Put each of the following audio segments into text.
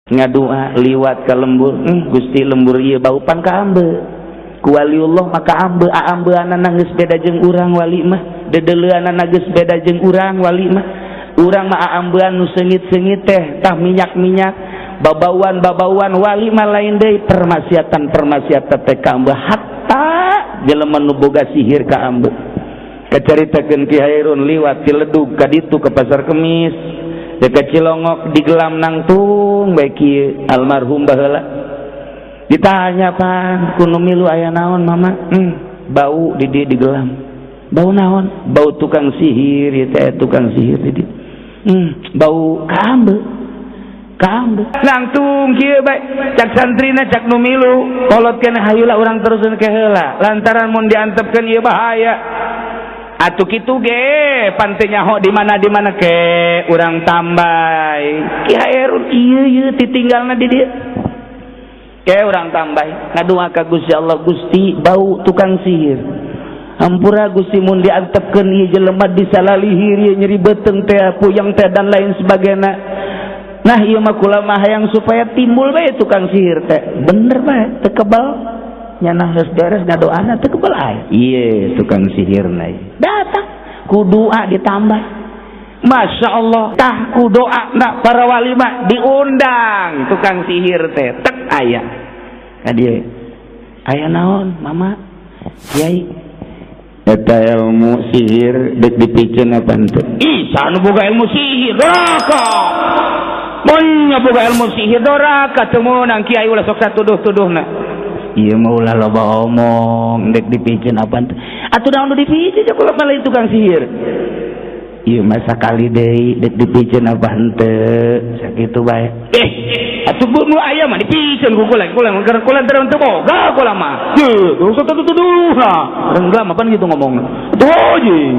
Ngadua liwat ke lembur, Gusti, lembur ieu bau pan kaambe ku waliullah, maka ambe aambeanana geus beda jeung urang. Wali mah dedeleuanana geus beda jeung urang. Wali mah, urang mah aambean nu seungit-seungit teh, tah minyak-minyak, babauan-babauan. Wali mah lain deui, permaksiatan-permaksiatan teh kaambe, hatta jelema nu boga sihir kaambe. Kacaritakeun Ki Hairun liwat ti Ledug ka ditu ke Pasar Kemis dekat Cilongok, digelam nangtung bae kieu almarhum baheula. Ditanya pan ku nu milu, "Aya naon, Mama?" Bau di dieu digelam." "Bau naon?" "Bau tukang sihir ieu teh, tukang sihir di dieu." Bau kaambe, kaambe nangtung kieu bae. Cak santrina, cak nu milu, kolot keneh, "Hayulah urang teruskeun ke heula, lantaran mun diantepkeun ieu bahaya." Atuh kitu ge pan teu nyaho di mana di mana ke urang tambay. Ki Hairun ieu ieu titinggalna di dieu ke urang tambay, ngadua ka Gusti Allah, "Gusti, bau tukang sihir, hampura Gusti, mun diantepkeun ieu jelema disalalihir ieu, nyeri beuteung teh, puyeng teh, dan lain sebagainya. Nah, ieu mah kula mah hayang supaya timbul bae tukang sihir teh." Bener bae, teu kebal nyana. Geus beres ngadoana, teu kebal aya ieu tukang sihirna datang ku doa ditambah. Masya Allah, tah ku doa nak para wali mah diundang tukang sihir teh, tek aya ka dieu. "Aya naon, Mama?" "Kiai, eta ilmu sihir dek dipiceun apa henteu?" "Ih, saha nu boga ilmu sihir? Doraka. Mun boga ilmu sihir, doraka. Teu meunang, Kiai, ulah sok satuduh-tuduhna. Ieu mah ulah loba omong, dek dipiceun apa henteu?" "Atuh naon nu dipiceun? Kula mah lain tukang sihir. Ieu mah sakali deui, dek dipiceun apa henteu?" Sakitu bae. "Eh, atuh bu nu aya mah dipiceun ku kula. Kula keur kula teu teu boga kula mah. Ye, usah tuduh-tuduh nah." Urang gelam apaan gitu ngomong. Tuh jing.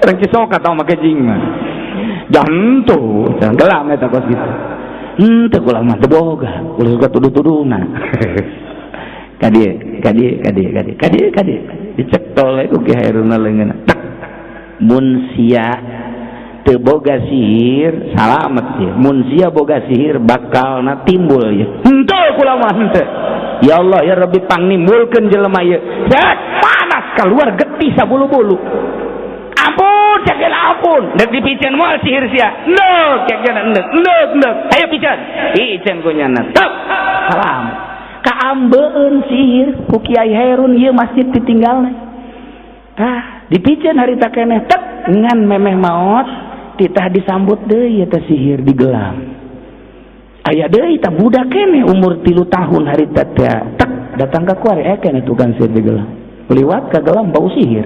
Urang Cisoka tau make jing mah. Jantu, jangan gelam eta kos gitu. "Henteu, kula mah teu boga. Ulah suka tuduh-tuduhna." Ka dieu, ka dieu, ka dieu, ka dieu, ka dieu, ka dieu. Dicetol ku Ki Hairuna leungeunna. Tek. Mun sia teu boga sihir, salamet sia. Mun sia boga sihir, bakalna timbul ieu. "Henteu, kula mah henteu. Ya Allah, ya Rabbi, pangnimbulkeun jelema ieu." Set, panas keluar getih sabulu-bulu. "Ampun," cek dia, "ampun. Dek dipiceun moal sihir sia?" "Endek," cek dia, "endek, endek, endek. Ayo piceun." Piceun ku nyana. Tek. Salam. Kaambeun sihir ku Kiai Herun ieu masjid ditinggalna. Tah, dipiceun harita keneh, tek, ngan memeh maot titah disambut deui eta sihir digelam. Aya deui tah, budak keneh umur 3 tahun harita teh, tek datang ka kuari, eh keneh tukang sihir digelam. Liwat ka gelam, bau sihir.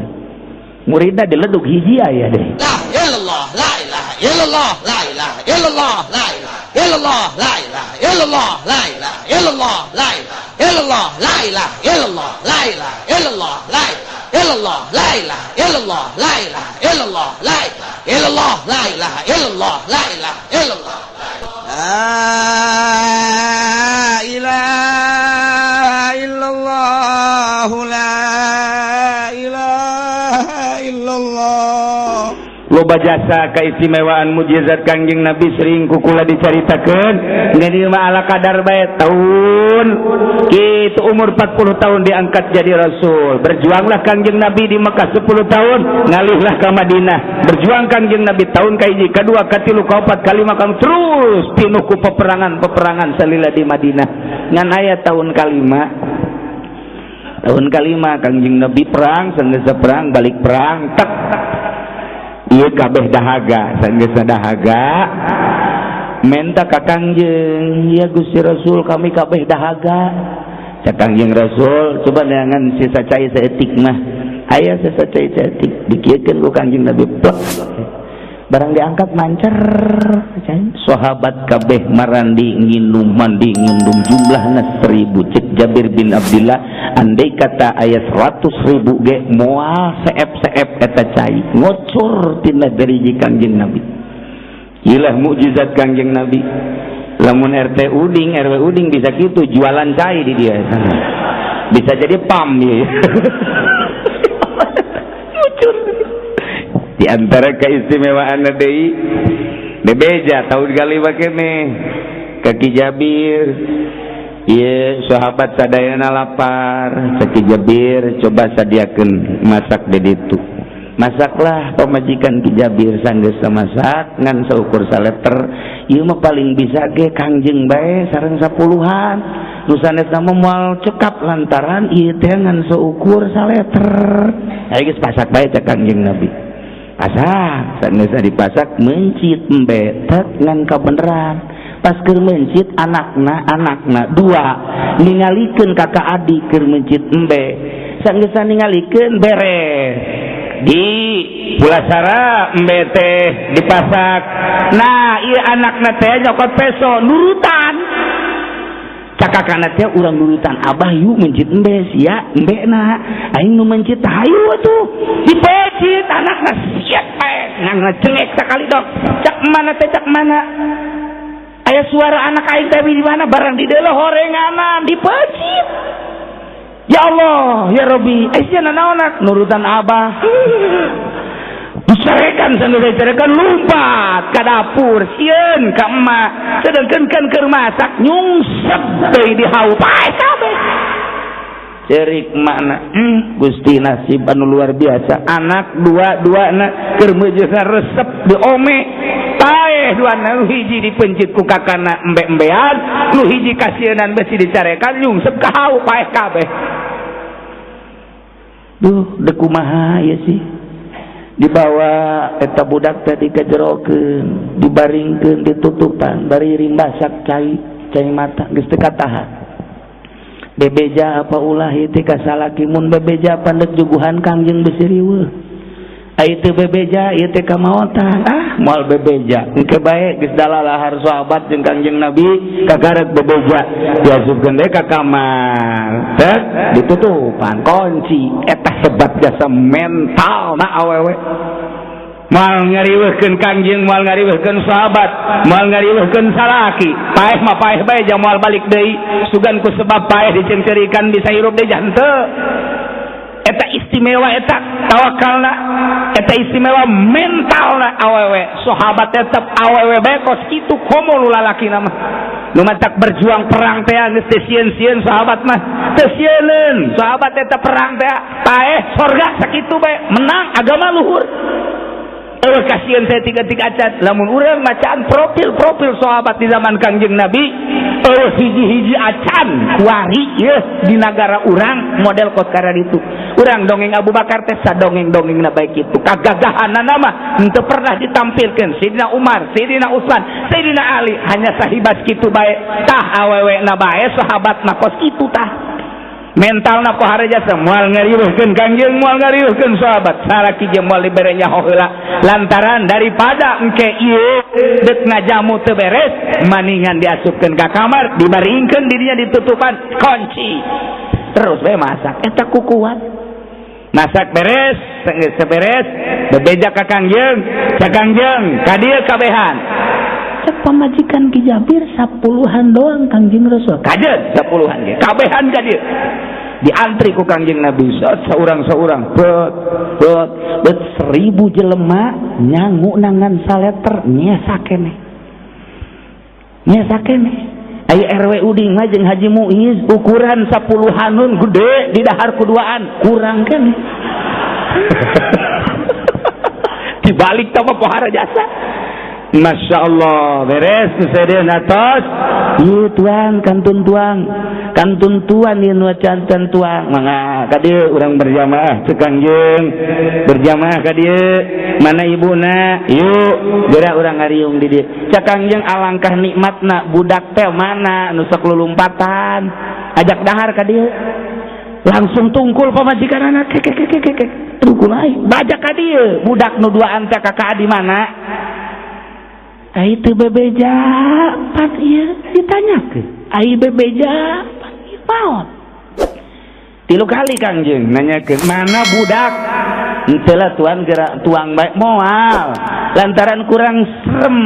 Muridna diledug hiji aya deh. La ilallah, la ilaha illallah, la ilaha illallah, la ilaha illallah, la ilaha illallah, la ilaha illallah, la ilaha illallah, la ilaha illallah, la ilaha illallah, la ilaha illallah, la ilaha illallah, la ilaha illallah, la ilaha illallah, la ilaha illallah, la ilaha illallah. La ilaha illallah, la ilaha illallah. Loba jasa keistimewaan mujizat Kangjeng Nabi sering ku kula dicaritakeun. Ngan ieu mah ala kadar bae. Tahun kitu umur 40 tahun diangkat jadi rasul. Berjuanglah Kangjeng Nabi di Mekah 10 tahun, ngalihlah ke Madinah. Berjuang Kangjeng Nabi tahun kahiji, kedua, katilu, kaopat, kalima, kang terus pinuh ku peperangan-peperangan salila di Madinah. Ngan aya tahun kalima, tahun kalima Kangjeng Nabi perang, sanggeus perang balik perang, tek, ieu kabeh dahaga. Sanggeus dahaga, menta ka Kangjeng, "Ya Gusti Rasul, kami kabeh dahaga." Cak Kangjeng Rasul, "Coba neangan sisa cai saeutik mah." Aya sisa cai saeutik, dikieukeun ku Kangjeng Nabi, plek. Barang diangkat, mancer. Sahabat kabeh marandi nginum, mandi nginum, jumlahna 1000. Cek Jabir bin Abdullah, andai kata aya 100.000 ge moal seep-seep eta cai, ngocor tina deriji Kangjeng Nabi. Ilah mukjizat Kangjeng Nabi. Lamun RT Uding, RW Uding bisa gitu jualan cai di dia, bisa jadi pam ya. Ngucur. Di antara keistimewaan deui. Bebeja tahun kali keneh ka Ki Jabir. Ieu sahabat sadayana lapar. Cek Ki Jabir, coba sadiakeun masak di ditu. Masaklah pamajikan Ki Jabir. Sanggeus masak ngan saukur saleter. Ieu mah paling bisa ge Kangjeng bae sareng sapuluhan, nu sanesna mah moal cekap lantaran ieu teh ngan saukur saleter. Ayo geus pasak bae, cek Kangjeng Nabi. Pasak. Sanggeus dipasak, mencit embe tek ngan kabeneran. Pas keur mencit, anakna anakna dua ningalikeun kakak adik keur mencit embe. Sanggeus ningalikeun, beres di pulasara, embe teh dipasak. Nah, ieu anakna teh nyokot peso, nurutan. Cak kakakna teh, urang nurutan abah yuk, mencit embe sia embe na aing nu mencit. Hayu atuh. Dipecit anakna, siap bae ngan ngecengek sakali dok. Cak mana teh, cak mana aya suara anak aing teh di mana? Barang di dalam horenganan dipecit. Ya Allah, ya Rabbi, eh sia nanaonak? Nurutan abah. Dicarekan. Sambil dicarekan, lompat ke dapur, sieun ka emak. Sedangkan kan keur masak, nyungsep deui di hau, paeh kabeh. Cerik makna, Gusti, nasib anu luar biasa. Anak dua dua na keur meujeuna resep diome, paeh dua. Nu hiji dipencit ku kakana embe-embean, nu hiji kasieunan besi dicarekan, nyungsep ka hau, paeh kabeh. Duh, dek kumaha ya sih? Dibawa eta budak tadi kejerokeun, dibaringkeun, ditutupan, bari rimbasak cai cai mata geus teu katahan. Bebeja apa ulah ieu teh ka salaki? Mun bebeja, pandek juguhan Kangjeng besi riweuh. Ai teu bebeja, ieu teh kamaotan. Ah, moal bebeja, engke bae geus dalalahar sahabat jeung Kangjeng Nabi. Kagarek bebeja, diasupkeun deui ka kamar, tek ditutupan kunci. Eta hebat jasa mental na awewe. Moal ngariweuhkeun Kangjeng, moal ngariweuhkeun sahabat, moal ngariweuhkeun salaki. Paeh mah paeh bae, jang moal balik deui. Sugan ku sebab paeh dicengcerikan bisa hirup deui henteu. Eta istimewa, eta tawakalna, eta istimewa mentalna awewe. Sahabat tetep awewe bae kos kitu, komo nu lalaki mah. Nu matak berjuang perang teh geus teu sieun-sieun. Sahabat mah teu sieuneun. Sahabat eta perang teh paeh sorga, sakitu bae, menang agama luhur. Eueuh kasihan saya tiga-tiga acan. Lamun urang macaan profil-profil sahabat di zaman Kangjeng Nabi, eueuh hiji-hiji acan kuari yeuh di nagara urang model kos itu. Urang dongeng Abu Bakar teh sadongeng-dongengna bae kitu. Kagagahanana mah henteu pernah ditampilkeun. Sayyidina Umar, Sayyidina Utsman, Sayyidina Ali hanya sahibas kitu bae. Tah, awewe na bae sahabat mah kos kitu tah. Mentalna pohara jasa, moal ngariweuhkeun Kangjeng, moal ngariweuhkeun sahabat. Salaki jeung moal dibere nyaho heula lantaran daripada engke ieu deuk ngajamu teu beres, maningan diasupkeun ka kamar, dibaringkeun dirinya, ditutupan kunci, terus bae masak. Eta ku kuat masak beres. Geus beres, bebeja ka Kangjeng. Ka Kangjeng ka dieu kabehan? Cek pamajikan Ki Jabir, sapuluhan doang, Kangjeng Rasul. Kajen sapuluhan ge kabehan ka dieu. Diantri ku Kangjeng Nabi seorang seorang, bet bet bet, 1.000 jelema nyangu nangan saleter, nyesa keneh, nyesa keneh. Ai RW Uding mah jeung Haji Muiz ukuran sapuluhanun gede di dahar kuduaan, kurang keneh. Dibalik sama pohara jasa. Masya Allah, beres sedeun atos. Ieu tuang kantun, tuang kantun, tuan ieu nu cantan, tuang mangga ka dieu urang berjamaah. Cek Kangjeng, berjamaah ka dieu. Mana ibuna? Yuk geura urang ngariung di dieu. Cek Kangjeng, alangkah nikmatna budak teh mana nu sok lulumpatan, ajak dahar ka dieu. Langsung tungkul pamajikan anak kek kek kek kek, tungkul aing bajak ka dieu. Budak nu duaan teh kakak di mana? Ai teu bebeja pan ieu ditanyakeun. Ai bebeja pan ieu maot. Tilu kali Kangjeng nanyakeun, mana budak? Henteu lah tuan, gerak tuang bae moal. Lantaran kurang serem,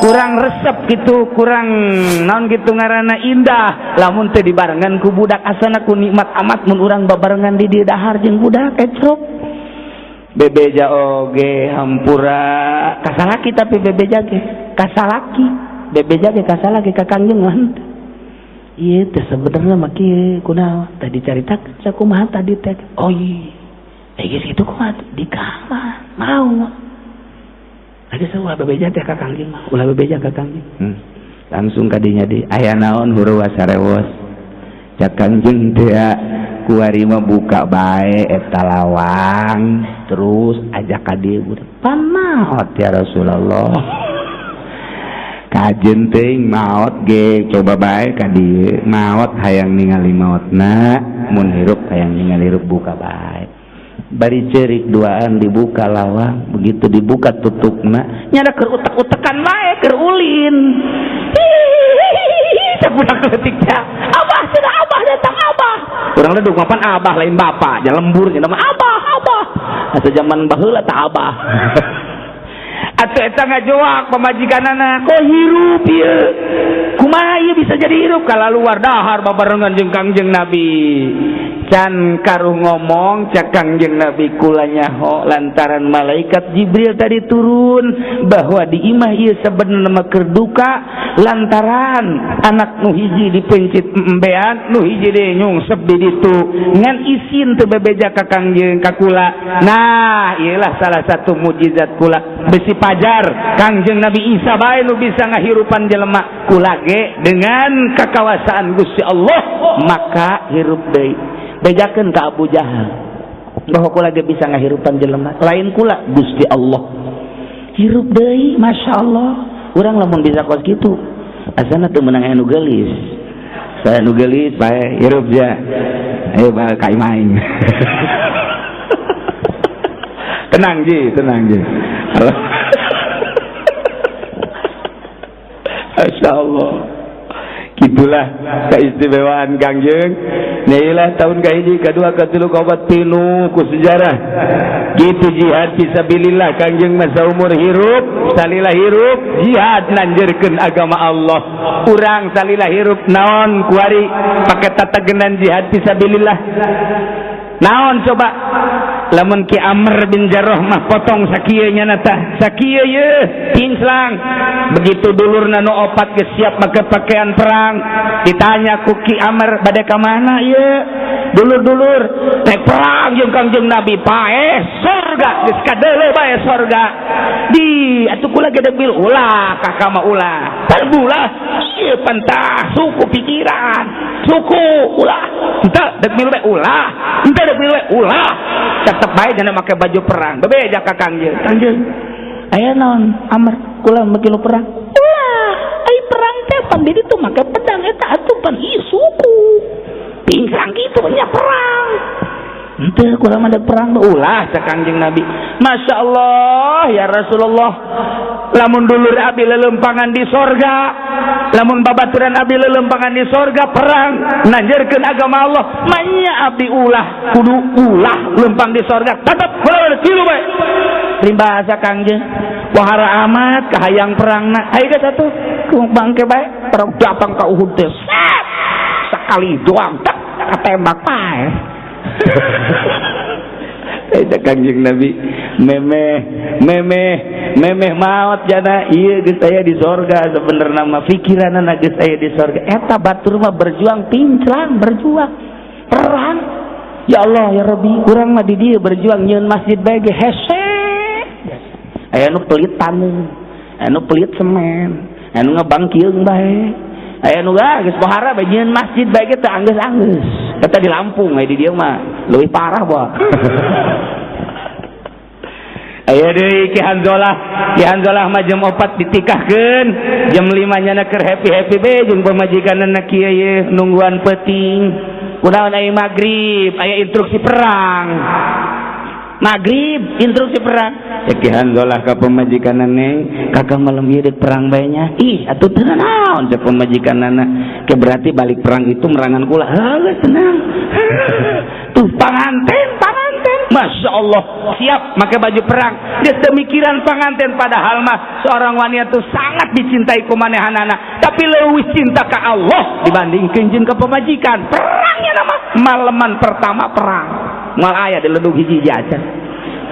kurang resep gitu, kurang naon gitu ngaranna indah lamun teu dibarengan ku budak. Asana ku nikmat amat mun urang babarengan di dieu dahar jeung budak ecrok. Bebeja oge hampura kasalaki, tapi bebeja ge Ka salaki bebeja ge ka salaki ka Kangjeng mah. Ieu teh sebenarnya mah kieu, kunaon tadi caritakeun sakumaha tadi teh. Oh iya, geus kitu kumaha di kamar mau. Lagi ulah bebeja teh ka Kangjeng mah, ulah bebeja ka Kangjeng. Langsung kadinya di aya naon huruwa sarewos. Cak Kangjeng teh kuari mah buka bae eta lawang terus ajak ka dieu budak. Pan maot ya Rasulullah. Kajen teuing maot ge coba bae ka dieu. Maot hayang ningali maotna, mun hirup hayang ningali hirup, buka bae. Bari cerik duaan dibuka lawang, begitu dibuka tutupna nyada keur utek-utekan bae, keur ulin. Budak leutik teh, "Abah cenah, abah datang, abah." Urang leduk mapan abah lain bapak, nya lembur nya mah abah, abah. Asa zaman baheula tah abah. Atuh eta ngajoak pamajikanana, "Kok hirup ieu? Kumaha ieu bisa jadi hirup?" Kalaluar dahar babarengan jeung Kangjeng Nabi. Can karuh ngomong, cak Kangjeng Nabi, "Kula nyaho lantaran malaikat Jibril tadi turun bahwa di imah ieu sebenarnya mah keur duka lantaran anak nu hiji dipencit embean, nu hiji deui nyungsep di ditu, ngan isin teu bebeja ka Kangjeng ka kula." Nah, ieulah salah satu mujizat kula. Besi pajar Kangjeng Nabi Isa bae nu bisa ngahirupan jelema, kula ge dengan kakawasaan Gusti Allah maka hirup deui. Bejakeun ka Abu Jahal bahwa kula ge bisa ngahirupan jelema, lain kula, Gusti Allah. Hirup deui, Masya Allah. Urang lamun bisa kos kitu asana teu meunang. Anu geulis, saya nu geulis bae hirup ja, ayo bae ka imah aing. Tenang ji, tenang ji. Masya Allah, gitulah keistimewaan Kangjeng. Inilah tahun kahiji, kedua, ketilu, kaopat, pinu ku sejarah gitu jihad fisabilillah. Kangjeng masa umur hirup, salila hirup jihad nanjerkeun agama Allah. Urang salila hirup naon kuari pake tatagenan jihad fisabilillah naon coba? Lamun Ki Amr bin Jarrah mah potong sakieu nya tah, sakieu ye pingslang. Begitu dulurna nu opat geus siap make pakaian perang, ditanya ku Ki Amr, "Bade ka mana ieu dulur-dulur?" "Rek perang jeung Kangjeng Nabi, paeh surga, geus kadeuleu bae sorga." "Di atuh kula gede bil ulah, kakak mah ulah terbulah ieu pentah suku pikiran suku, ulah henteu dek milu bae, ulah henteu dek milu bae, ulah." Tetep bae jana make baju perang, bebeja ka Kangjeng. "Kangjeng, aya naon?" "Amr, kula make lu perang." "Ulah, ai perang teh pan di ditu make pedang eta atuh pan ieu suku pingsang kitu nya perang." "Henteu, kula mah dek perang." "Ulah," cak Kangjeng Nabi. "Masya Allah ya Rasulullah, lamun dulur abi lelempangan di sorga, lamun babaturan abi lelempangan di sorga perang nanjerkeun agama Allah, manya abdi ulah, kudu ulah lempang di sorga, tetep kula tilu bae." Ribasa Kangjeng, wahara amat kahayang perangna, ayo geus atuh bangke bae perang. Datang ka Uhud teh sekali doang tak ketembak pae. Eta Kangjeng Nabi memeh memeh memeh maot jana, ieu geus aya di sorga. Sebenarnya mah pikiranna geus aya di sorga. Eta batur mah berjuang pinclang, berjuang perang. Ya Allah ya Rabbi, urang mah di dieu berjuang nyieun masjid bae ge hese. Aya nu pelit taneuh, aya nu pelit semen, aya nu ngebangkieung bae, aya nu geus pohara bae nyieun masjid bae ge teu anggeus-anggeus. Eta di Lampung, aya di dieu mah leuwih parah boh. Aya deui Ki Hanzolah. Ki Hanzolah mah jam 4 ditikahkeun, jam 5 nyana keur happy-happy be jeung pamajikanna kieu ye nungguan peuting. Kunaon aya magrib, aya instruksi perang. Magrib instruksi perang. Ya Ki Hanzolah ka pamajikanna, "Neng, kakak malam ieu dek perang bae nya." "Ih, atuh teu naon," cek pamajikanna. "Ke berarti balik perang itu merangan kula." Heuh, tenang. Tuh panganten, panganten. Masya Allah, siap pakai baju perang. Dia demikian panganten, padahal mah seorang wanita tuh sangat dicintai ku manehanana, tapi leuwih cinta ke Allah dibandingkeun jeung ke pamajikan. Perangnya nama malaman pertama perang. Moal aya di ledug hiji acan.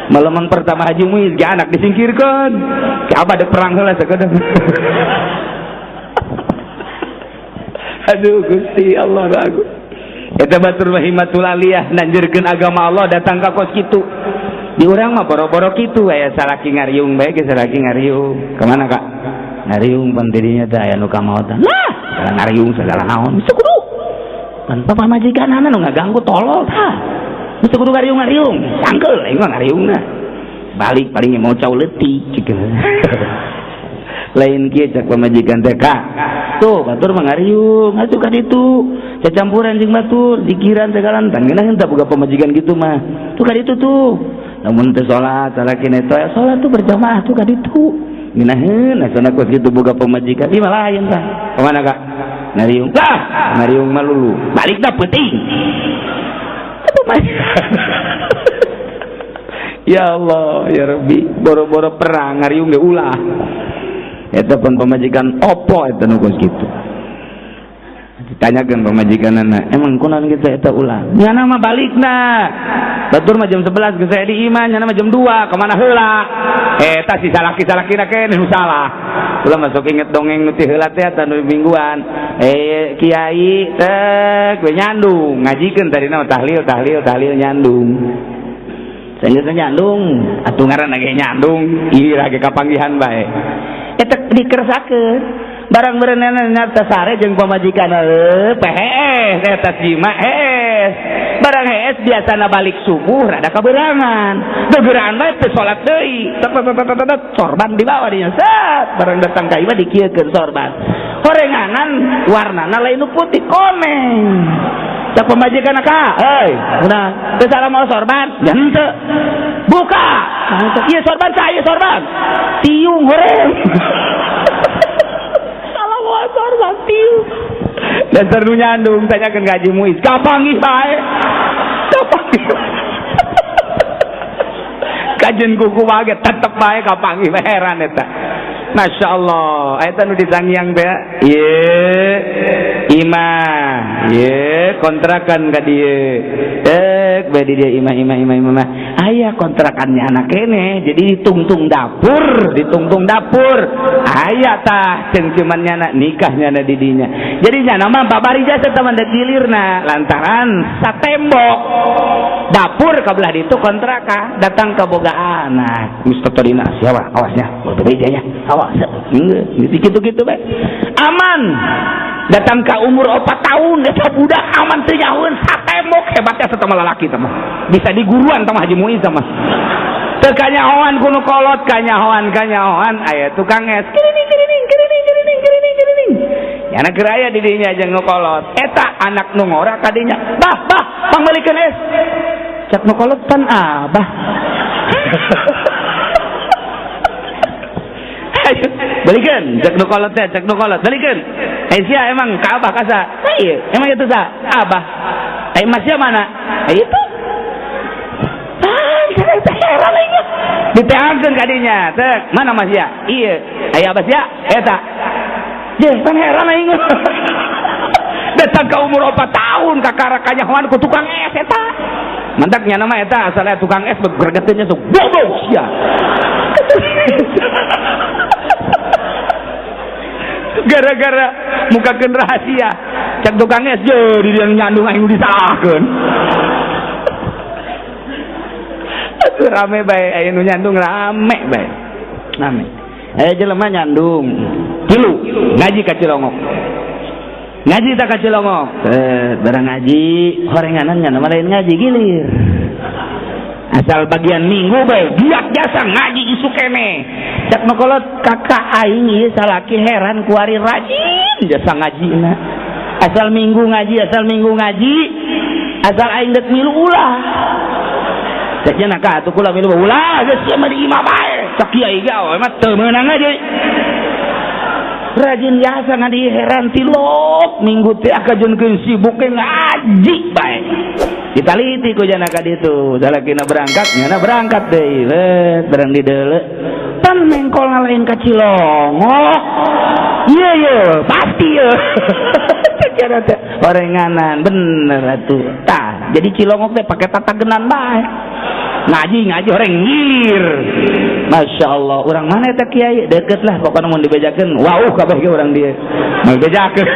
Malaman pertama Haji Muiz ge anak disingkirkeun. Ki abah dek perang heula sakedeung. Aduh Gusti Allah aku. Eta batur himatul aliyah nanjurkeun agama Allah datang ka kos kitu. Di urang mah boro-boro kitu aya salaki ngariung bae ge salaki ngariung. Ka mana Kak? Ngariung pan didinya teh aya nu kamaotan. Lah, segala ngariung segala naon. Geus kudu. Pan pamajikanana nu ngaganggu tolol tah. Geus kudu ngariung-ngariung. Sangkeul aing mah ngariungna. Balik paling mau cau leutik cik. Lain kieu cak pamajikan teh Kak. Tuh batur mah ngariung atuh ka ditu. Cacampuran jeung batur, dikiran segala tan ngeunah henteu boga pamajikan kitu mah. Tuh ka ditu tuh. Lamun teu salat, salakina teh salat tuh berjamaah tuh ka ditu. Ngeunaheun asana kos kitu boga pamajikan. Ieu mah lain tah. Ka mana Kak? Ngariung. Lah, ngariung mah lulu. Balikna peuting. Ya Allah, ya Rabbi, boro-boro perang ngariung ge ulah. Eta pun pamajikan opo eta nu kos kitu. Ditanyakeun pamajikanana, emang kunaon kitu eta ulah? Nyana mah balikna. Batur mah jam 11 geus aya di imah, nyana mah jam 2, ka mana heula? Eta si salaki-salakina keneh nu salah. Ulah masuk inget dongeng nu ti heula teh eta nu mingguan. Kiai teh we nyandung, ngajikeun tadina mah tahlil tahlil tahlil nyandung. Sanggeus nyandung, atuh ngaranna ge nyandung, ieu ge kapanggihan bae. Eta dikeresakeun barang berenana nyata sare jeung pamajikan pehees eta jima hees barang hees biasana balik subuh rada kaberangan gegeraan bae teu salat deui sorban dibawa dinya set barang datang ka imah dikieukeun sorban horenganan warnana lain nu putih koneng cak pamajikan ka heuy udah teu salah mau sorban ya henteu buka ieu sorban sa ieu sorban tiung horeng salah mau sorban tiung dasar nu nyandung tanyakeun ka Haji Muiz kapanggih bae kapanggih kajen kuku bae tetep bae kapanggih heran eta. Masya Allah, eta nu disangiang teh ieu imah, ieu kontrakan ka dieu. Tek bae di dieu imah imah imah imah. Aya kontrakannya anak kene, jadi ditungtung dapur, ditungtung dapur. Aya tah cengcuman nyana nikah nyana di dinya. Jadi nyana mah babari jasa teman dek gilirna lantaran satembok dapur ka belah ditu kontrakan datang ke boga anak. Geus tadina siapa awasnya, berbeda nya. Awas, gitu-gitu bae. Aman. Datang ke umur 4 tahun eta budak aman teu nyahoeun satembok hebatnya satama lalaki tah mah. Bisa diguruan tah Haji Muiz tah mah. Teu kanyahoan ku nu kolot kanyahoan kanyahoan aya tukang es kirining kirining kirining kirining kirining kirining. Nyana keur aya di dinya jeung nu kolot. Eta anak nu ngora ka dinya. Bah, bah, pangmeulikeun es. Cak nu kolot pan abah. Balikan, cek nu kolot teh, cek nu kolot, balikan. Sia emang ka abah kasa. Ieu, emang itu sa? Abah. Masya mana? Itu. Ah, heran aing. Diteangkeun ka dinya, tek, mana Masya? Ieu. Aya abah sia? Eta. Je, pan heran aing. Datang ka umur 4 tahun kakara kanyahoan ku tukang es eta. Mantak nya nama eta asalnya tukang es gregeteunnya sok bodoh sia. Gara-gara mukakeun rahasia cak tukang es je di dia nyandung aing disalahkeun. Atuh rame bae aya nu nyandung rame bae. Rame. Aya jelema nyandung tilu ngaji ka Cilongok. Ngaji tak ka Cilongok. Barang ngaji horenganan nya nama lain ngaji gilir. Asal bagian minggu bae giat jasa ngaji isuk kene. Cak nu kolot kakak aing ieu salaki heran kuari rajin jasa ngajina. Asal minggu ngaji, asal minggu ngaji, asal aing deuk milu ulah. Cak nya ka atuh kula milu ulah geus sia mah di imah bae. Cak kiai ge mah teu meunang ngaji. Rajin jasa ngaji heran tilok minggu teh akajeunkeun sibuk ke ngaji bae. Ditaliti ku jana ka ditu, salakina berangkat, nyana berangkat deui, let barang di deuleu. Pan mengkol ngalain ka Cilongok. Ieu ye, pasti ye. Cara teh orenganan bener atuh. Tah, jadi Cilongok teh pake tatagenan bae. Ngaji ngaji orang ngilir. Masya Allah, orang mana eta kiai? Deket lah pokoknya mun dibejakeun, wauh kabeh ge urang dieu. Mun bejakeun.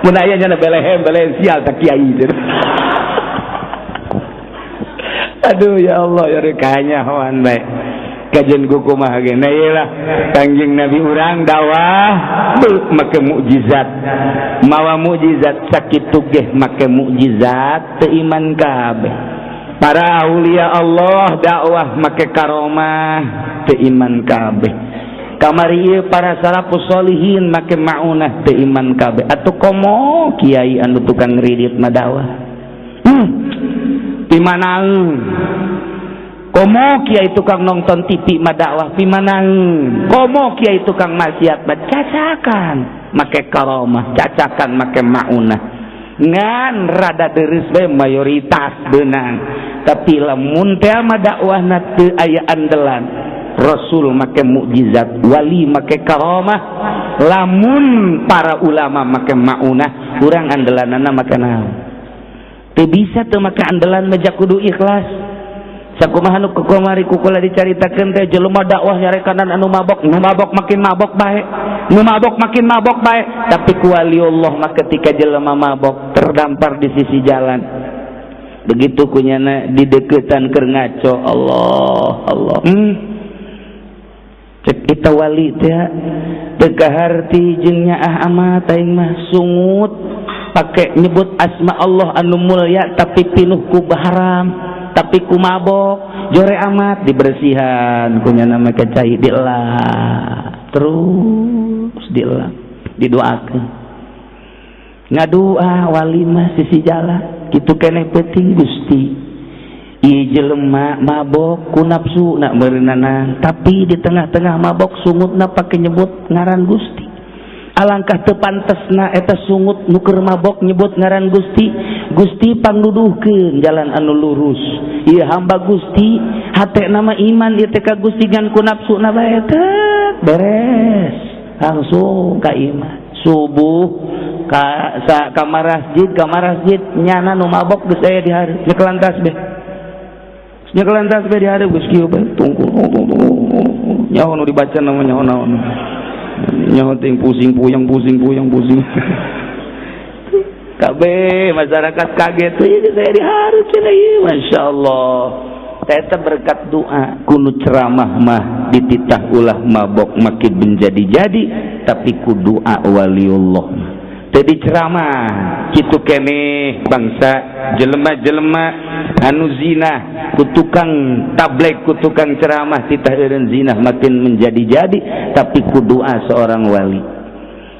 Mun aya nya belehem belehem sial ta kiai. Aduh ya Allah ya kanya hoan bae. Kajian ku kumaha ge nah ieu lah Kangjeng Nabi urang dakwah make mukjizat. Mawa mukjizat sakitu ge make mukjizat teu iman kabeh. Para aulia Allah dakwah make karomah teu iman kabeh. Kamari ieu para salafus solihin make maunah teu iman kabeh. Atuh komo kiai anu tukang ngridit mah dakwah. Pimanaeun. Komo kiai tukang nonton TV mah dakwah pimanaeun. Komo kiai tukang maksiat mah cacakan make karomah, cacakan make maunah. Ngan rada deres bae mayoritas beunang. Tapi lamun teh mah dakwahna teu aya andelan. Rasul make mukjizat, wali make karomah, lamun para ulama make maunah, urang andelanana make naon? Teu bisa teu make andelan mah kudu ikhlas. Sakumaha nu kukamari kukula dicaritakeun teh jelema dakwah nyarekanan anu mabok, nu mabok makin mabok bae, nu mabok makin mabok bae, tapi ku waliullah mah ketika jelema mabok terdampar di sisi jalan. Begitu kunyana dideketan keur ngaco, Allah Allah. Cek kita wali teh teu kaharti jeung nyaah amat aing mah sungut pake nyebut asma Allah anu mulia tapi pinuh ku haram, tapi ku mabok jore amat dibersihan kunyana make cai dielap terus dielap didoakeun ngadua wali mah sisi jalan kitu keneh penting Gusti ieu jelema mabok ku nafsu nak meureunana tapi di tengah-tengah mabok sungutna pake nyebut ngaran Gusti. Alangkah teu pantesna eta sungut nu keur mabok nyebut ngaran Gusti. Gusti pangnuduhkeun jalan anu lurus. Ieu hamba Gusti hatena mah iman ieu teh ka Gusti ngan ku nafsuna bae teh beres langsung ka iman. Subuh ka sa kamar masjid nyana nu mabok geus aya di hareup nyekelan tasbih. Nyekelan tasbih di hareup geus kieu bae tungku nyaho nu dibaca nama nyaho naon. Nyaho ting pusing puyeng pusing puyeng pusing. Kabeh masyarakat kaget ieu saya di hareup cenah ieu masyaallah. Eta berkat doa kunu ceramah mah dititah ulah mabok makin menjadi-jadi tapi ku doa waliullah. Tadi ceramah kitu keneh bangsa jelema-jelema anu zina ku tukang tabligh ku tukang ceramah titah eureun zina makin menjadi-jadi tapi ku doa seorang wali.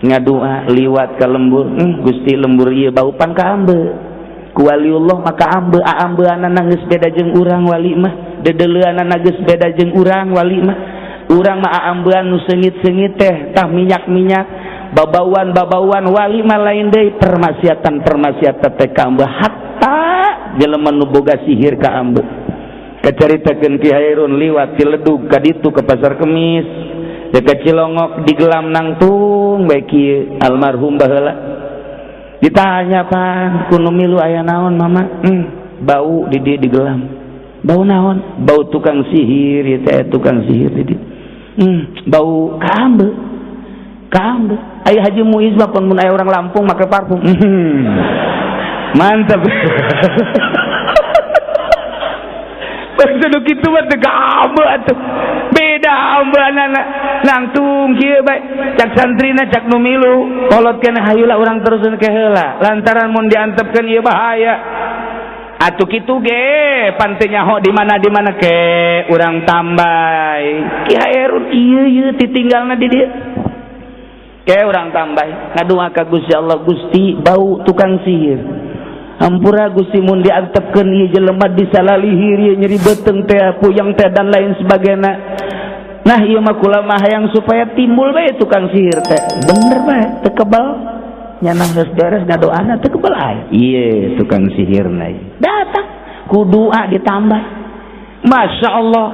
Ngadua liwat ka lembur, Gusti lembur ieu baupan ka ambe. Ku waliullah maka ambe aambeanana geus beda jeung urang wali mah, dedeleuanana geus beda jeung urang wali mah. Urang mah aambean nu seungit-seungit teh tah minyak-minyak babauan-babauan wali mah lain deui permaksiatan-permaksiatan teh ka ambe hatta jelema nu boga sihir ka ambe. Kacaritakeun Ki Hairun liwat ti Ledug ka ditu ka Pasar Kemis dekat Cilongok digelam nangtung bae kieu almarhum baheula. Ditanya pan kuno milu aya naon mama? Bau di dieu digelam. Bau naon? Bau tukang sihir ieu teh tukang sihir di dieu. Bau ka ambe. Ka ambe. Aya Haji Muiz mah pun mun aya orang Lampung make parfum. Mantap. Bangsa nu kitu mah teu ka ambe atuh. Beda ambeanana nangtung kieu bae cak santrina cak nu milu kolot keneh hayula urang teruseun ke heula lantaran mun diantepkeun ieu bahaya. Atuh kitu ge pan teu nyaho di mana ke urang tambay. Ki Hairun ieu ieu titinggalna di dieu. Ke urang tambay ngadua ka Gusti Allah Gusti bau tukang sihir. Hampura Gusti mun diantepkeun ieu jelema disalalihir ieu nyeri beuteung teh puyeng teh dan lain sebagainya. Nah ieu mah kula mah hayang supaya timbul bae tukang sihir teh. Bener bae teu kebal. Nya geus beres ngadoana teu kebal aya. Ieu tukang sihirna datang ku doa ditambah. Masya Allah.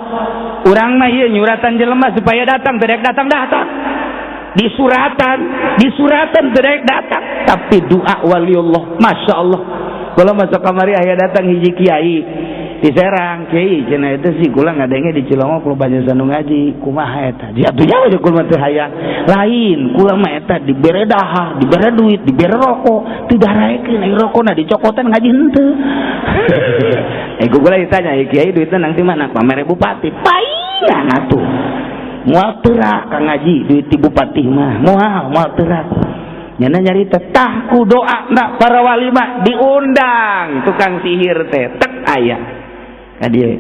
Urang mah ieu nyuratan jelema supaya datang teu daek datang datang. Disuratan teu daek datang. Tapi doa waliullah Masya Allah. Kalau masuk kamari aya datang hiji kiai. Di Serang kiai cenah eta sih kula ngadenge di Cilongok loba jasa nu ngaji kumaha eta. Dia atuh jauh kula mah teu hayang. Lain kula mah eta dibere dahar, dibere duit, dibere rokok, teu daraekeun ai rokona dicokotan ngaji henteu. Kula ditanya kiai duitna nang di mana? Pamere bupati. Paingan atuh. Moal teurak ka ngaji duit ti bupati mah. Moal teurak. Nyana nyarita tah ku doa na para wali mah diundang tukang sihir teh tek aya ka dieu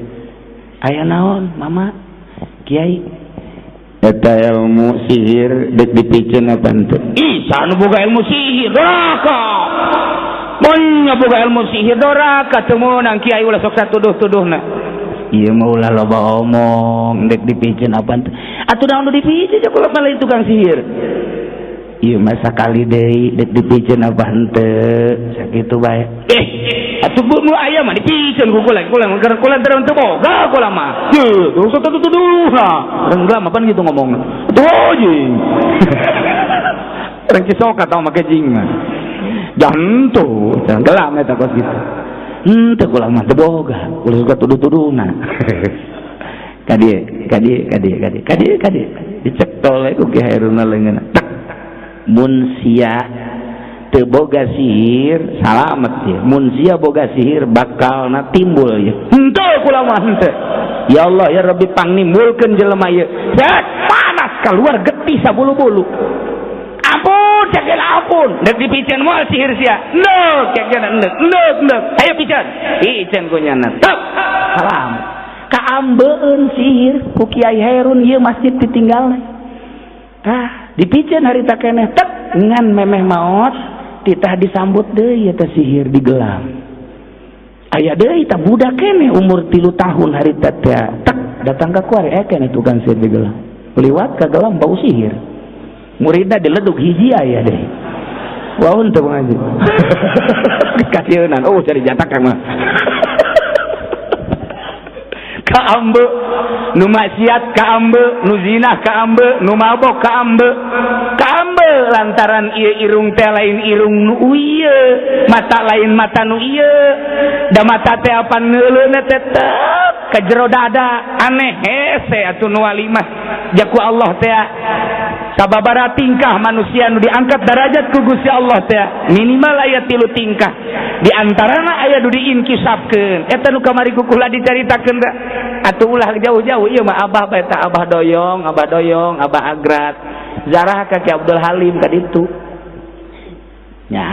aya naon mama kiai eta ilmu sihir deuk dipiceun apa henteu ih saha nu boga ilmu sihir doraka mun boga ilmu sihir doraka teu meunang kiai ulah sok satuduh-tuduhna ieu mah ulah loba omong deuk dipiceun apa henteu atuh naon nu dipiceun kula mah lain tukang sihir ieu mah sakali deui deuk dipiceun apa henteu sakitu bae atuh nu aya mah dipiceun ku kula kula kula teu boga kula mah heuh teu tuduh nah urang gelam apaan gitu ngomongna tuh jeung urang Cisoka tau make jing mah jantu gelam eta kos kitu henteu kula mah teu boga ulah suka tuduh-tuduhna ka dieu ka dieu ka dieu ka dieu ka dieu ka dieu dicekol ku Ki Hairuna leungeunna tek mun sia teu boga sihir salamet ya mun sia boga sihir bakalna timbul ya henteu kula mah henteu ya Allah ya Rabbi pangnimbulkeun jelema ieu set panas keluar getih sabulu-bulu ampun cek ampun deuk dipiceun moal sihir sia endek cek endek endek endek ayo piceun piceun ku nyana tek salam kaambeun sihir ku Kiai Hairun ieu masjid ditinggalna tah dipiceun harita keneh tek ngan memeh maot titah disambut deui eta sihir digelam aya deui tah budak keneh umur 3 tahun harita teh tek datang ka kuari keneh tukang sihir digelam liwat ka gelam bau sihir muridna dileduk hiji aya deui waun teu ngaji kasieunan oh cari jatak mah kaambe nu maksiat kaambe nu zina kaambe nu mabok kaambe kaambe lantaran ieu irung teh lain irung nu ieu mata lain mata nu ieu da mata teh apan neuleuna teh tek ka jero dada aneh hese atuh nu wali mah jaku Allah teh sababaraha tingkah manusia nu diangkat derajat ku Gusti Allah teh minimal aya 3 tingkah di antarana aya nu diinkisabkeun eta nu kamari ku kula dicaritakeun teh atuh ulah jauh-jauh ieu mah abah bae tah abah doyong abah agrat zarah ka Ki Abdul Halim ka ditu nya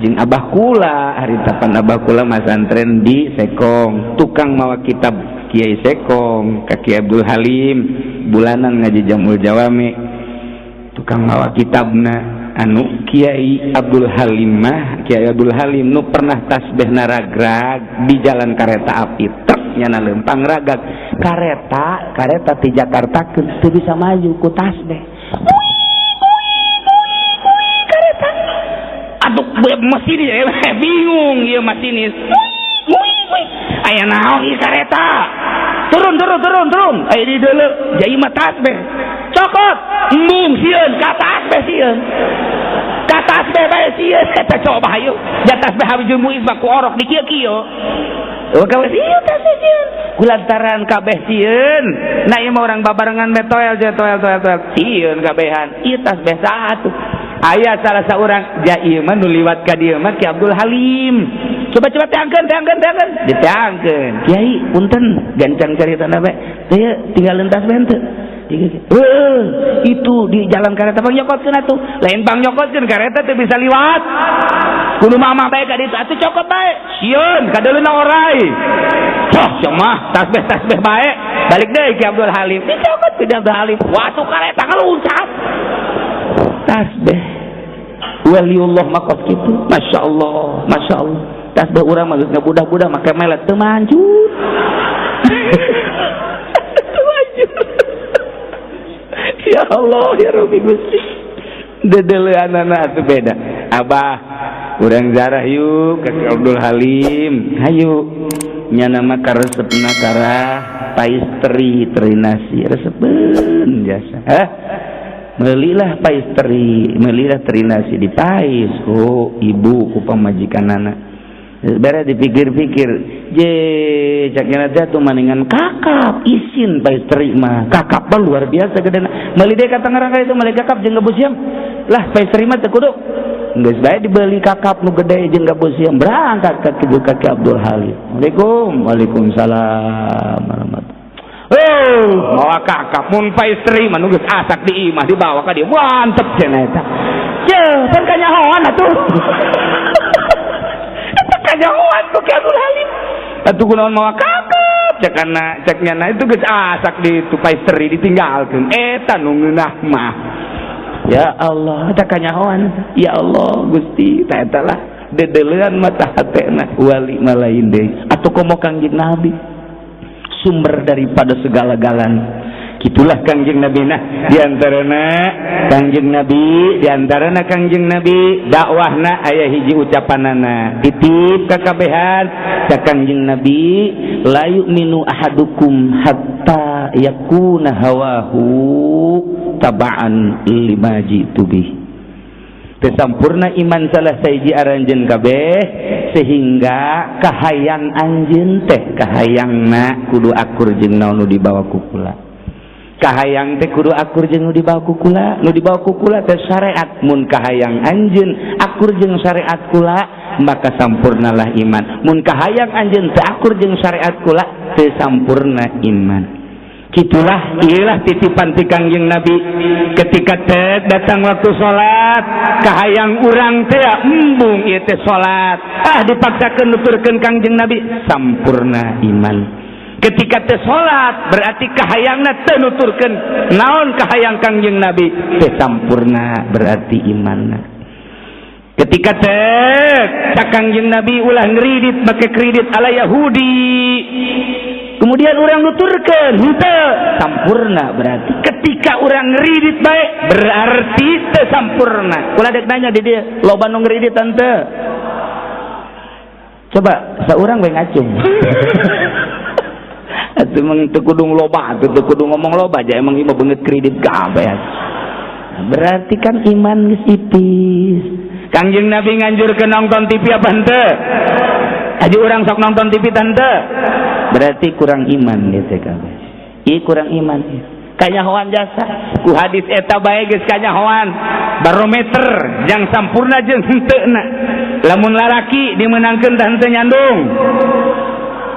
jeung abah kula harita pan abah kula masantren di Sekong tukang mawa kitab Kiai Sekong ka Ki Abdul Halim bulanan ngaji Jamul Jawami tukang mawa kitabna anu Kiai Abdul Halim mah Kiai Abdul Halim nu pernah tasbih naragrag di jalan kereta api truk nyana lempang ragag kareta ti Jakarta teu bisa maju ku tasbih kareta aduh masinis bingung ieu masinis aya naon ieu kareta turun aya di deuleu jai mah tasbih cokot embung sieun ka tasbih sieun ka tasbih bae sieun eta coba hayu ja tasbih habis muiz mah ku orok di kieu-kieu oh gawe sieun tasbih sieun kulantaran kabeh sieun nah ieu mah urang babarengan me toel je toel sieun kabehan ieu tasbih saha tuh aya salah saurang ja ieu mah nu liwat ka dieu mah Ki Abdul Halim coba teangkeun diteangkeun kiai punten gancang caritana bae teh tinggal tasbih henteu itu di jalan kareta pang nyokotkeun atuh lain pang nyokotkeun kareta teu bisa liwat kudu mama bae ka ditu atuh cokot bae sieun kadeuleuna orai coh mah tasbih bae balik deui Ki Abdul Halim dicokot ku Abdul Halim watuh kareta ngaluncat tasbih waliullah makos kitu masyaallah masyaallah tasbih urang mah geus ngabudah-budah make melet teu manjur ya Allah ya Rabbi Gusti dedeleanana atuh beda abah urang zarah yuk ka Abdul Halim hayu nyana mah karesepna karah pais teri nasi resepeun jasa hah melilah pais teri melilah teri nasi di pais oh ibu ku pamajikanana Beres dipikir-pikir, je cak teh tuh maningan kakap isin pastry mah. Kakap mah luar biasa gedena. Meuli deui ka Tangerang itu meuli kakap jeung gabus siam. Lah, pastry mah teu kudu. Geus bae dibeli kakap nu gede jeung gabus siam, berangkat ka kitu ka Ki Abdul Halim. Assalamualaikum. Waalaikumsalam warahmatullahi. Oh, mawa kakap mun pastry mah nu geus asak di imah dibawa ka dieu. Mantep cenah eta. Ye, pan kanyahoan atuh. Kanyahoan ku Ki Abdul Halim. Atuh kunaon mawa kakap? Cek kana cek nyana itu geus asak di itu pastry ditinggalkeun. Eta nu ngeunah mah. Ya Allah, eta kanyahoan. Ya Allah, Gusti, ta eta lah dedelean mata hatena wali mah lain deui. Atuh komo Kangjeng Nabi, sumber daripada segala-galanya. Gitulah Kangjeng Nabi. Nah, diantarana Kangjeng Nabi, diantarana Kangjeng Nabi dakwahna aya hiji ucapanana titip kakabehan. Cak Kangjeng Nabi, la yu'minu ahadukum hatta yakuna hawahu taba'an lima jitu bih. Teu sampurna iman salah sahiji aranjeun kabeh sehingga kahayang anjeun teh, kahayangna kudu akur jeung naon nu dibawa ku kula. Kahayang teh kudu akur jeung nu dibawa ku kula. Nu dibawa ku kula teh syariat. Mun kahayang anjeun akur jeung syariat kula, maka sampurnalah iman. Mun kahayang anjeun teu akur jeung syariat kula, teu sampurna iman. Gitulah, inilah titipan ti Kangjeng Nabi. Ketika teh datang waktu salat, kahayang urang teh embung ieu teh salat, ah, dipaksakeun nuturkeun Kangjeng Nabi, sampurna iman. Ketika teh salat berarti kahayangna teu nuturkeun naon kahayang Kangjeng Nabi, teh sampurna berarti imanna. Ketika teh cak Kangjeng Nabi, ulah ngeridit make kredit ala Yahudi, kemudian orang nuturkeun henteu, sampurna berarti. Ketika orang ngeridit baik berarti teu sampurna. Kula dek nanya di dieu, loba nu ngeridit henteu? Coba saurang we ngacung. Atuh emang teu kudu loba atuh, teu kudu ngomong loba aja, emang ieu mah beungeut kredit kabeh. Berarti kan iman geus ipis. Kangjeng Nabi nganjurkeun nonton TV apa henteu? Haji urang sok nonton TV tante, berarti kurang iman gitu kabeh. Ih, kurang iman kanyahoan jasa ku hadis eta bae geus kanyahoan barometer jang sampurna jeung henteu. Lamun lalaki dimenangkeun tah henteu nyandung,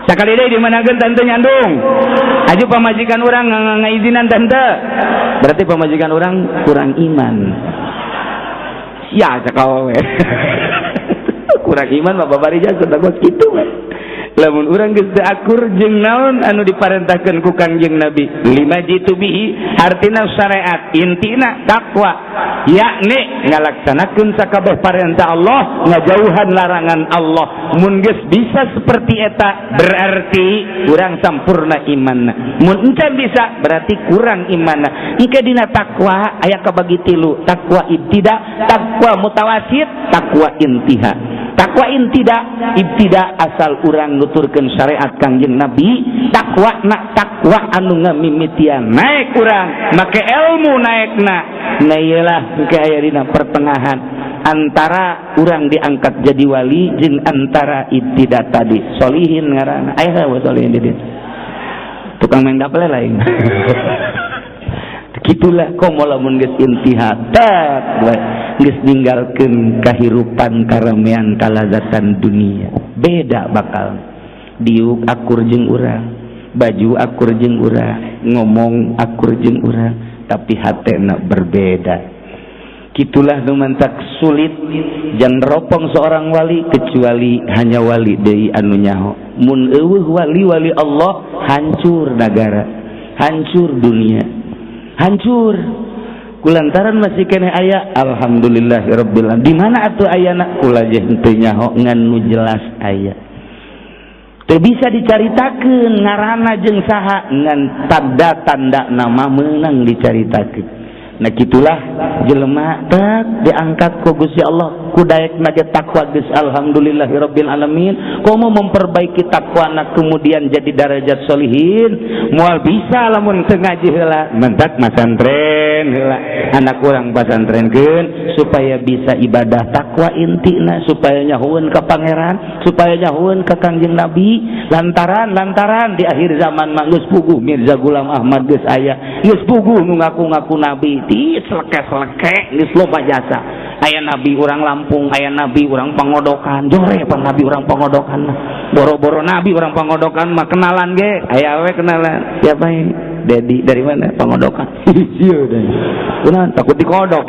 sakali deui dimenangkeun tah henteu nyandung. Aju pamajikan urang ngaizinan tah henteu, berarti pamajikan urang kurang iman. Ya, cek awewe kurang iman mah babari jasa kos kitu we. Lamun urang geus teu akur jeung naon anu diparentahkeun ku Kangjeng Nabi, lima jitu bihi artina syariat, intina takwa, yakni ngalaksanakeun sakabeh parentah Allah, ngajauhan larangan Allah. Mun geus bisa seperti eta berarti urang sampurna imanna. Mun encan bisa berarti kurang imanna. Engke dina takwa aya kabagi tilu: takwa ibtida, takwa mutawasit, takwa intiha. Takwa ibtida, ibtida asal urang nuturkeun syariat Kangjeng Nabi, takwa nak takwa anu ngamimitian naik urang make ilmu naikna. Nah, iyalah engke aya dina pertengahan antara urang diangkat jadi wali jeung antara ibtida tadi, solihin ngaranna. Aya we solihin di dieu, tukang main dapel lain. Gitulah komo lamun geus intiha tek geus ninggalkeun kahirupan, karamean, kalazatan dunia, beda bakal diuk akur jeung urang, baju akur jeung urang, ngomong akur jeung urang, tapi hatena berbeda. Gitulah nu mantak sulit jangan ropong seorang wali kecuali hanya wali deui anu nyaho. Mun euweuh wali-wali Allah, hancur negara, hancur dunia, hancur. Kulantaran masih keneh aya, alhamdulillahirabbil alamin. Di mana atuh ayana? Kula je henteu nyaho, ngan nu jelas aya. Teu bisa dicaritakeun ngaranna jeung saha, ngan tanda-tanda nama meunang dicaritakeun. Nah, gitulah jelema tak diangkat ku Gusti Allah ku daek ge takwa geus alhamdulillahirabbil alamin, komo memperbaiki takwana kemudian jadi darajat solihin, moal bisa lamun teu ngaji heula. Mentak masantren. Pasantren heula, anak urang pasantrenkeun supaya bisa ibadah, takwa intina, supaya nyahueun ka Pangeran, supaya nyahueun ka Kangjeng Nabi. Lantaran lantaran di akhir zaman mah geus puguh Mirza Ghulam Ahmad geus aya, geus puguh nu ngaku-ngaku nabi ti seleke-seleke, geus loba jasa. Aya nabi urang Lampung, aya nabi urang Pangodokan, jore pan nabi urang Pangodokan mah. Boro-boro nabi urang Pangodokan mah, kenalan ge aya we. Kenalan, siapa ini? Dedi. Dari mana? Pangodokan. Iya deh, kunaon takut dikodok?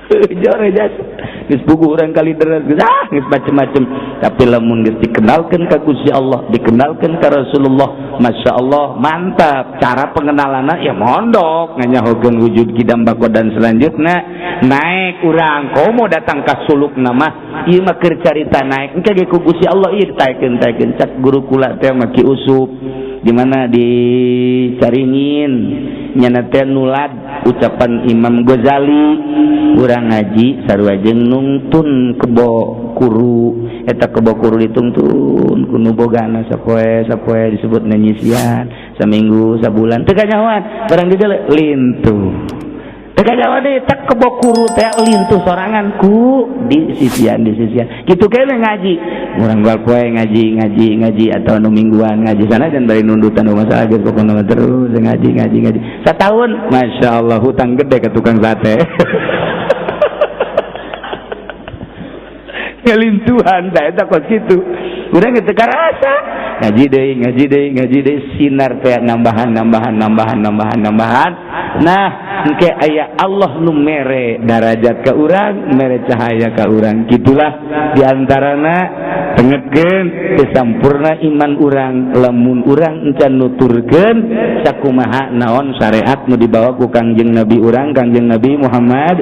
Jore jasa geus puguh urang Kalideres geus, ah, geus macem-macem. Tapi lamun geus dikenalkeun ka Gusti Allah, dikenalkeun ka Rasulullah, Masya Allah, mantap. Cara pengenalanna ya mondok, nganyahokeun wujud kidam bako dan selanjutnya naik urang. Komo datang ka suluk nama ieu mah keur carita naik engke ge ku Gusti Allah ieu ditaekeun taekeun. Cak guru kula teh mah, Ki Usup, di mana di Caringin, nyana teh nulad ucapan Imam Ghazali. Urang ngaji sarua jeung nungtun kebo kuru. Eta kebo kuru ditungtun ku nu bogana sapoe sapoe, disebut nyisian saminggu, sabulan teu kanyahoan. Barang di lintuh, teu kanyahoan deui. Tak kebo kuru teh lintuh sorangan ku di sisian, di sisian kitu kene. Ngaji urang unggal poe, ngaji ngaji ngaji atau nu mingguan ngaji sana dan bari nundutan masalah geus, pokona terus ngaji ngaji ngaji. Setahun, Masya Allah, hutang gede ke tukang sate. Ngelintuhan da eta kos kitu. Urang teu karasa ngaji deui, ngaji deui, ngaji deui, sinar teh nambahan, nambahan, nambahan, nambahan, nambahan. Nah, engke aya Allah nu mere darajat ka urang, mere cahaya ka urang. Gitulah diantarana tengetkeun teu sampurna iman urang lamun urang encan nuturkeun sakumaha naon syariat nu dibawa ku Kangjeng Nabi urang, Kangjeng Nabi Muhammad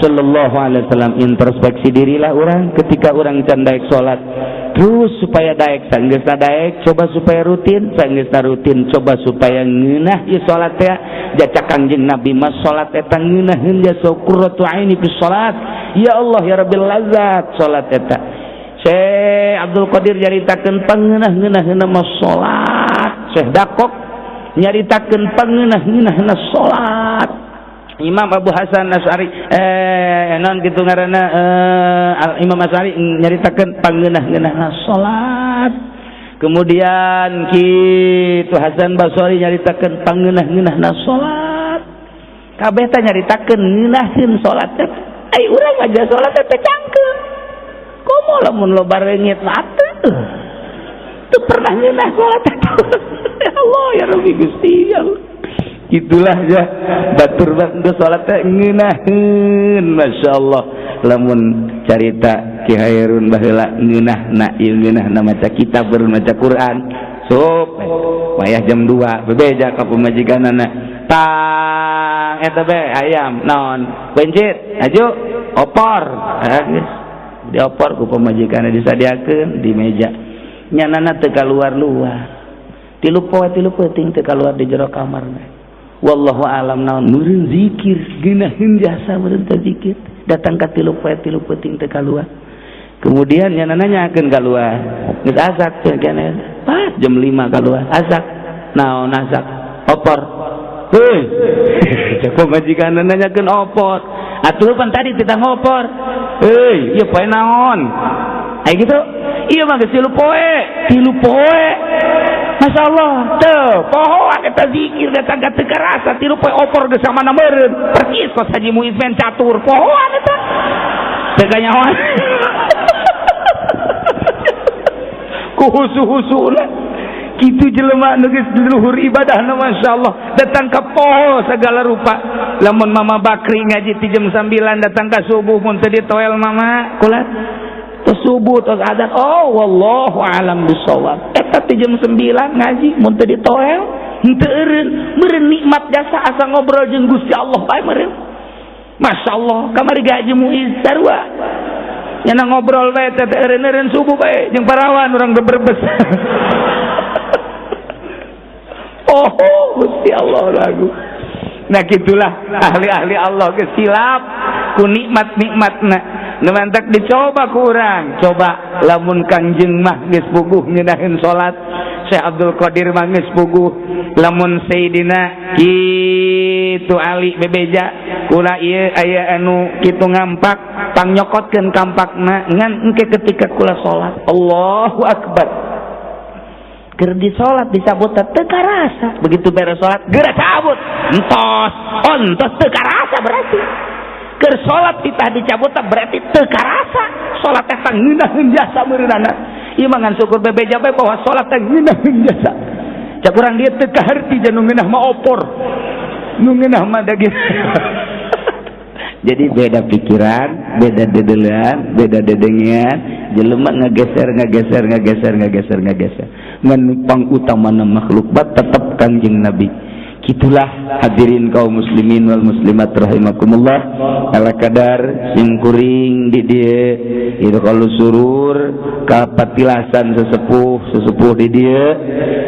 sallallahu alaihi wasallam. Introspeksi dirilah urang ketika urang can daek salat, terus supaya daek. Sanggeusna daek, coba supaya rutin. Sanggeusna rutin, coba supaya ngeunah ieu salat teh. Jacak Kangjeng Nabi mah salat eta ngeunaheun jasa qurratu aini fi salat. Ya Allah, ya Rabbil, lazat salat eta. Syekh Abdul Qadir nyaritakeun pangeunah-ngeunaheunna mah salat. Syekh Dakok nyaritakeun pangeunah-ngeunaheunna salat. Imam Abu Hasan Asy'ari, non kitu ngaranna, Imam Asy'ari nyaritakeun pangeunah-ngeunaheunna salat. Kemudian kitu Hasan Basri nyaritakeun pangeunah-ngeunaheunna salat. Kabeh teh nyaritakeun ngeunaheun salat teh. Ai urang aja salat teh cangkeung. Komo lamun loba reungit mah atuh teu pernah ngeunah salat. Ya Allah, ya Rabbi, Gusti ya Allah. Itulah ya, batur geus salat teh ngeunaheun, Masya Allah. Lamun carita Ki Hairun baheula ngeunahna ieu, ngeunahna maca kitab, maca Quran. Sup wayah jam 2 bebeja ka pamajikanana, tang eta be ayam naon, pencit aju opor. Geus diopor ku pamajikanna, disadiakeun di meja. Nyanana teu kaluar-luar 3 poe 3 peuting, teu kaluar di jero kamarna. Wallahu alam naon, meureun zikir, geunaheun jasa meureun teh zikir. Datang ka 3 poe 3 peuting teu kaluar. Kemudian nyanana nyakeun kaluar, geus asak teh keneh. Pas jam 5 kaluar, asak naon? Asak opor. Heuy, cek pamajikan, nanyakeun opor atuh pan tadi kita ngopor. Heuy, ieu poe naon ai gitu? Ieu mah geus 3 poe 3 poe. Masya Allah, tuh pohoan eta zikir datang ka teu karasa 3 poe opor geus samana meureun percis kos Haji Muiz main catur. Pohoan eta teu kanyahoan ku husu-husuna kitu. Jelema nu geus luhur ibadahna, Masya Allah, datang ka poho segala rupa. Lamun Mama Bakri ngaji ti jam 9 datang ka subuh, mun teu ditoel mama kula tos subuh, tos adzan. Oh, wallahu alam bisawab. Eta ti jam 9 ngaji, mun teu ditoel henteu eureun meureun, nikmat jasa asa ngobrol jeung Gusti Allah bae meureun. Masya Allah, kamari gaji Muiz sarua nyana ngobrol bae teh eureun-eureun subuh bae jeung parawan urang Brebes. Oh, Gusti Allah lagu. Nah, gitulah ahli-ahli Allah geus silap ku nikmat-nikmatna. Nu mantak dicoba ku urang. Coba lamun Kangjeng mah geus puguh ngeunaheun salat. Syekh Abdul Qadir mah geus puguh lamun Sayyidina kitu Ali bebeja kula ieu aya anu kitu ngampak pangnyokotkeun kampakna ngan engke ketika kula salat Allahu Akbar keur di salat dicabut teu karasa begitu beres salat geura cabut entos entos teu karasa berarti keur salat titah dicabut berarti teu karasa salat teh ngeunaheun jasa meureunana ieu mah ngan syukur bebeja bae bahwa salat teh ngeunaheun jasa cak urang dieu teu kaharti jeung nu ngeunah mah opor nu ngeunah mah daging. Jadi beda pikiran, beda dedelean, beda dedengean, jelema ngageser ngageser ngageser ngageser ngageser. Ngan pangutamana makhluk bat tetep Kangjeng Nabi. Kitulah hadirin kaum muslimin wal muslimat rahimakumullah. Ala kadar simkuring di dieu itu kalau surur kapatilasan sesepuh sesepuh di dieu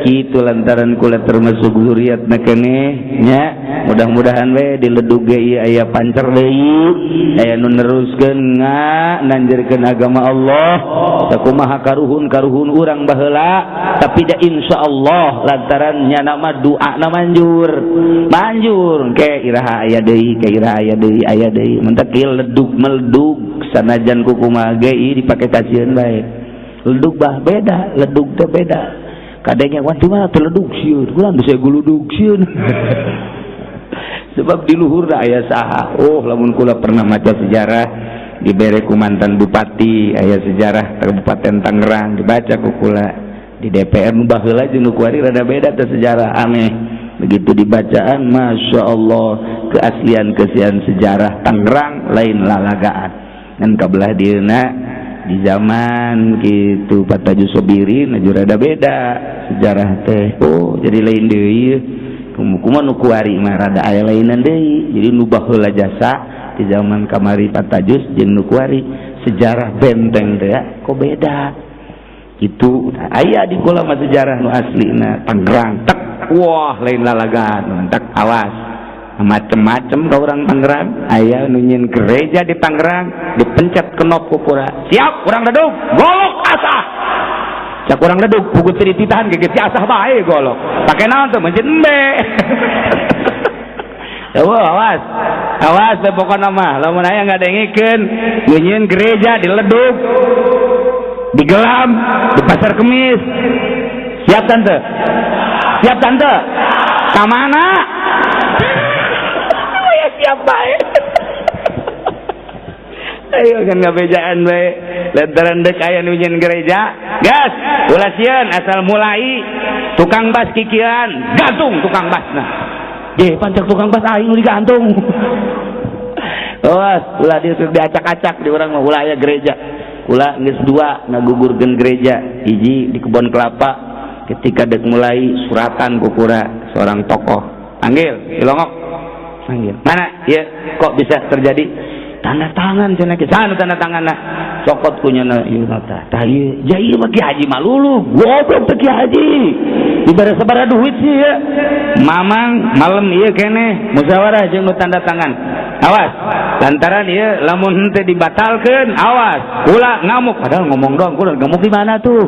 kitu lantaran kula termasuk zuriat na keneh nya mudah-mudahan we diledug ge ieu aya pancer deui aya nu neruskeun nanjerkeun agama Allah sakumaha karuhun-karuhun urang baheula tapi da insyaallah lantaran nya nama doana manjur manjur ke iraha aya deui ke iraha aya deui aya deui mentak ieu ledug meledug sanajan kukumaha ge ieu dipake kasieun bae ledug bah beda ledug teh beda kadangnya wan di mana teh ledug sieun urang bisa guludug sieun sebab di luhur aya saha oh lamun kula pernah maca sejarah dibere ku mantan bupati aya sejarah Kabupaten Tangerang dibaca ku kula di DPR nu baheula jeung nu kuari rada beda teh sejarah aneh begitu dibacaan Masya Allah keaslian-keaslian sejarah Tangerang lain lalagaan ngan kabelah dieuna di zaman kitu Pataju Sobirin aju rada beda sejarah teh oh jadi lain deui kumaha nu kuari mah rada aya lainan deui jadi nu baheula jasa di zaman kamari Patajus jeung nu kuari sejarah benteng teh kok beda itu aya di kula mah sejarah nu aslina Tangerang tek wah lain lalagaan tek awas macem-macem ka urang Tangerang aya nu nyieun gereja di Tangerang dipencet kenop ku kura siap urang ledug golok asah cak urang ledug pugut teu dititahan geus asah bae golok pake naon tuh mencet embe. Wah, awas awas teh pokona mah lamun aya ngadengikeun nu nyieun gereja di ledug digelam di Pasar Kemis siap tante siap tante ka mana ya siap bae ayo kan ngabejaan bae lantaran dek aya nu nyieun gereja gas ulah sieun asal mulai tukang bas kikian gantung tukang basna ye pancak tukang bas aing nu digantung awas ulah diacak-acak di urang mah ulah aya gereja kula geus dua ngagugurkeun gereja hiji di kebon kelapa ketika dek mulai suratan kukura seorang tokoh panggil cilongok panggil mana ya kok bisa terjadi tanda tangan cenah ke sana tanda tanganna cokot ku nya ieu nota tah ieu ja ieu mah Ki Haji malulu goblok teh Ki Haji dibere sabaraha duit sih ya mamang malam ieu keneh musyawarah jeung nu tanda tangan awas lantaran ieu lamun henteu dibatalkeun awas kula ngamuk padahal ngomong doang kula ngamuk di mana tuh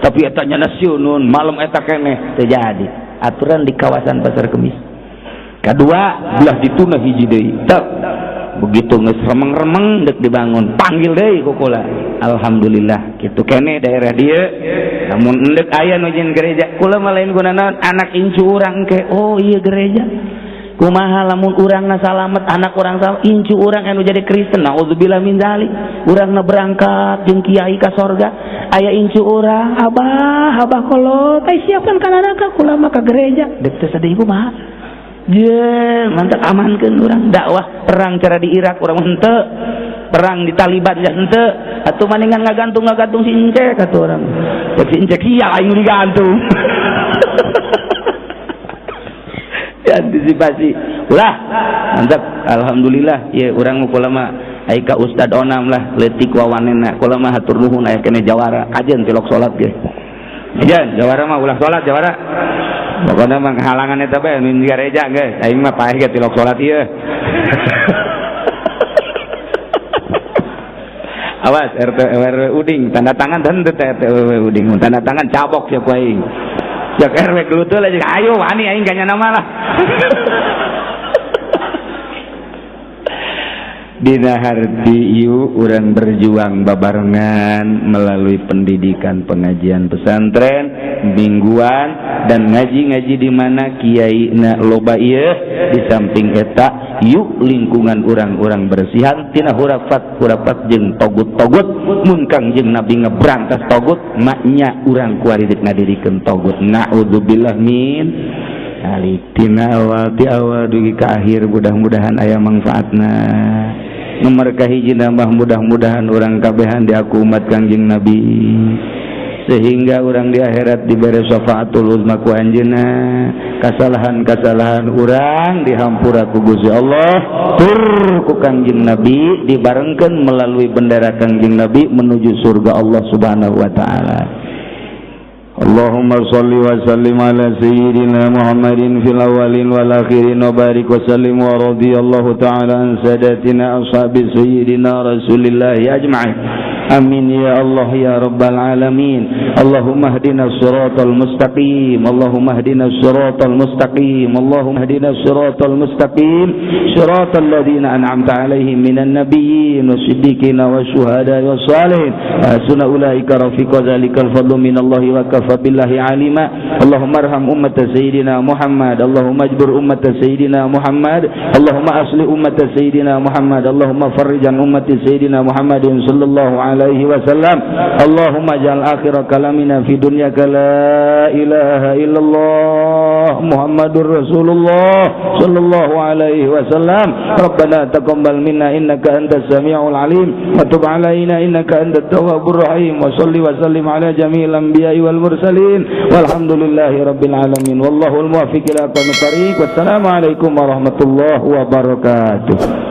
tapi eta nya sieun malam eta keneh teu jadi aturan di kawasan Pasar Kemis kedua belah dituna hiji deui tek begitu geus remeng-remeng deuk dibangun panggil deui ku kula alhamdulillah kitu keneh daerah dieu lamun endek aya nu nyieun gereja kula mah lain gunana anak incu urang ke oh iya gereja kumaha lamun urangna salamet anak urang salamet incu urang anu jadi Kristen naudzubillah min dzalik urangna berangkat jeung kiai ka sorga aya incu urang abah abah kolot ai siapkan ka neraka kula mah ka gereja deuk teh sadih kumaha ye mantap amankeun urang dakwah perang cara di Irak urang henteu perang di Taliban ya henteu atuh maningan ngagantung si Incek atuh urang cek si Incek sia aing digantung antisipasi ulah mantap alhamdulillah ya urang mah kula mah ai ka Ustad Onam lah leutik wawanena kula mah hatur nuhun aya keneh jawara kajen tilok salat ge kajen jawara mah ulah salat jawara pokona mah halangan eta bae nu gareja geus aing mah paeh ge tilok salat ieu. Awas RT RW Uding tanda tangan dan RT RW Uding tanda tangan cabok ya ku aing. Cek RW gelutul aja ayo wani aing ganya nama lah. Dina harti ieu urang berjuang babarengan melalui pendidikan pengajian pesantren mingguan dan ngaji-ngaji di mana kiai na loba ieu di samping eta yuk lingkungan urang-urang bersihan tina hurafat-hurafat jeung togut-togut mun Kangjeng Nabi ngeberantas togut maknya urang kuari rek ngadirikeun togut naudzubillah min alik. Tina awal ti awal dugi ka akhir mudah-mudahan aya manfaatna. Nomor kahiji nambah mudah-mudahan urang kabehan diaku umat Kangjeng Nabi sehingga urang di akhirat diberi syafaatul uzma ku anjeunna, kasalahan-kasalahan urang dihampura ku Gusti Allah tur ku Kangjeng Nabi dibarengkeun melalui bendera Kangjeng Nabi menuju surga Allah Subhanahu wa taala. Allahumma salli wa sallim ala sayyidina Muhammadin fil awwalin wal akhirin wa barik wa sallim wa radiyallahu ta'ala an sadatina ashabi sayyidina Rasulillahi ajma'in. Amin ya Allah ya Rabbal alamin. Allahumma hdina siratal mustaqim. Allahumma hdina siratal mustaqim. Allahumma hdina siratal mustaqim. Siratal ladzina an'amta alaihim minan nabiyyin wasiddiqin wasyuhada'i wassalihin. Hasuna ulaika rafiqa dzalikal fadlu minallahi wa kafa billahi alima. Allahumma arham ummata sayyidina Muhammad. Allahumma ajbur ummata sayyidina Muhammad. Allahumma asli ummata sayyidina Muhammad. Allahumma farrij an ummati sayyidina Muhammadin sallallahu alaihi wasallam. Allahumma ja'al akhira kalamina fi dunyaka la ilaha illallah Muhammadur Rasulullah sallallahu alaihi wasallam. Rabbana taqabbal minna innaka antas samiul alim wa tub alaina innaka antat tawwabur rahim wa salli wa sallim ala jami'il anbiya'i wal mursalin walhamdulillahi rabbil alamin. Wallahul muwaffiq ila aqwamit thariq. Wassalamu alaikum warahmatullahi wabarakatuh.